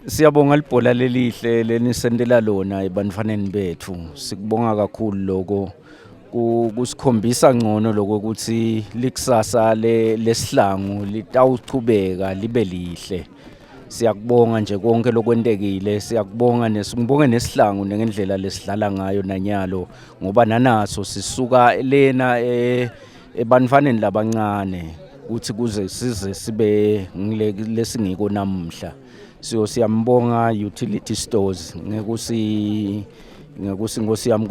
Siyabonga libhola lelihle lenisentela lona ebantfwaneni betfu. Sikubonga kakhulu loko kusikhombisa ngcono lokho ukuthi likusasa lesihlangu litawuchubeka libe lihle. Siyakubonga nje konke lokwentekile, siyakubonga nesibonge nesihlangu ngendlela lesidlala ngayo nanyalo ngoba nanaso sisuka lena eh, ebantfwaneni labancane ukuthi kuze size sibe ngile lesingiko namuhla. So siyambonga utility stores ngekusi ngekusi nkosi yami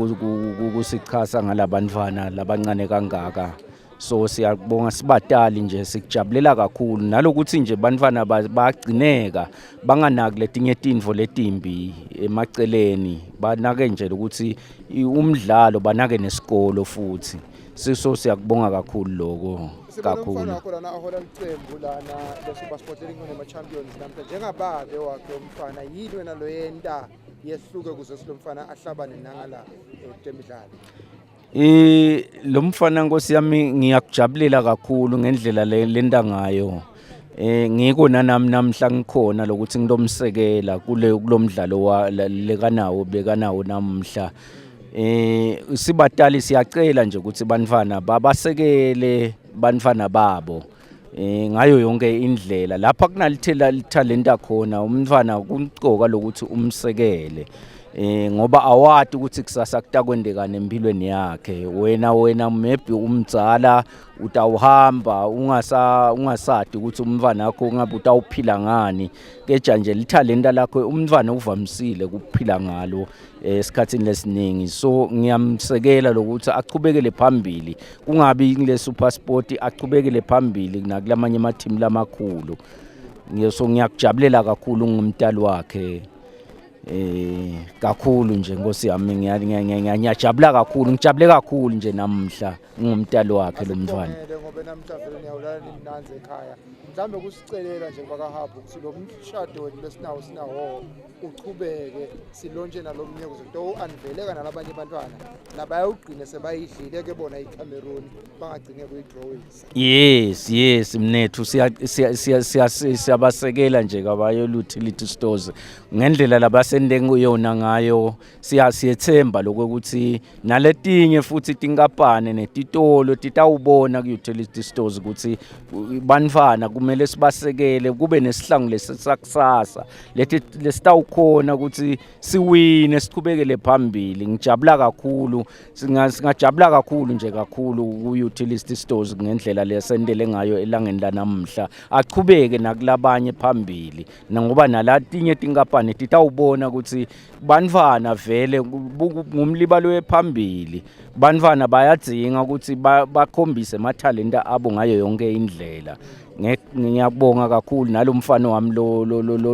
kusichasa ngalabantfwana labancane kangaka. So siyabonga sibatali nje, sikujabulela kakhulu nalokuthi nje bantfwana bagcineka banganaki letinye tintfo letimbi emaceleni, banake nje ukuthi umdlalo, banake nesikolo futhi. So siyakubonga kakhulu lokho kakhulu. Umfana wakho lana ahola licembu lana leSuperSport lelingunema-champions namhla, njengababe wakhe umfana, yini wena loyenta yehluke kuze silo mfana ahlabane nangala temidlalo? Eh lo mfana, nkosi yami, ngiyakujabulela kakhulu ngendlela lenta ngayo. Ngiko nanami namhla ngikhona lokuthi ngitomsekela kule kulomdlalo wa lekanawo bekanawo namhla. Sibatali siyacela nje ukuthi bantfwana babasekele bantfwana babo ngayo yonke indlela lapha kunalithela talenta khona umntfwana, kumcoka lokuthi umsekele ngoba awati ukuthi kusasa kutakwendekani empilweni yakhe. Wena maybe umdzala utawuhamba ungasadi ukuthi umntfwana wakho ungabe utawuphila ngani, keja nje lithalenta lakho umntfwana uvamisile ukuphila ngalo esikhathini lesiningi. So ngiyamsekela lokuthi achubekele phambili, kungabi kule Super Sport, achubekele phambili nakulamanye ama-team lamakhulu. So ngiyakujabulela kakhulu ngumntali wakhe kakhulu nje, nkosi yami, ngiyajabula kakhulu, ngijabule kakhulu nje namhla ngumntali wakhe lo mntwana. Asibongele ngoba namhla vele niyawulala nimnanzi ekhaya. Mhlawumbe kusicelela nje kwakaHub ukuthi lo mshado wethu lesinawo sinawo uchubeke, silontshe nalo mnye ukuze to anveleka nalabanye abantwana labayawugcine sebayidlile ke bona iCameroon, bangagcine kuyidrawisa. Yes, mnethu, siyabasekela nje kabayo utility stores ngendlela labasende yona ngayo. Siyethemba lokuthi naletinye futhi tinkampani netitolo titawubona ku-utility stores ukuthi bantfwana kumele sibasekele, kube nesihlangu lesakusasa leti lesitawukhona ukuthi siwine, sichubekele phambili. Ngijabula kakhulu, singajabula kakhulu nje kakhulu ku-utility stores ngendlela lesentele ngayo elangeni lanamhla. Achubeke nakulabanye phambili ngoba nalatinye tinkampani titawubona ukuthi bantfwana vele ngumlibalo wephambili, bantfwana bayadzinga ukuthi bakhombise emathalenta abo ngayo yonke indlela. Ngiyabonga kakhulu nalo mfana wami lo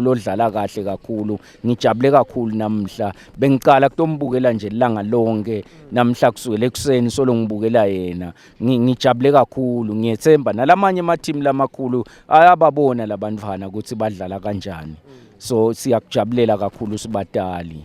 lodlala kahle kakhulu. Ngijabule kakhulu namhla, bengicala kutombukela nje ilanga lonke namhla, kusukela ekuseni solo ngibukela yena. Ngijabule kakhulu, ngiyethemba nalamanye ama-team lamakhulu ayababona labantwana ukuthi badlala kanjani. So siyakujabulela kakhulu sibatali.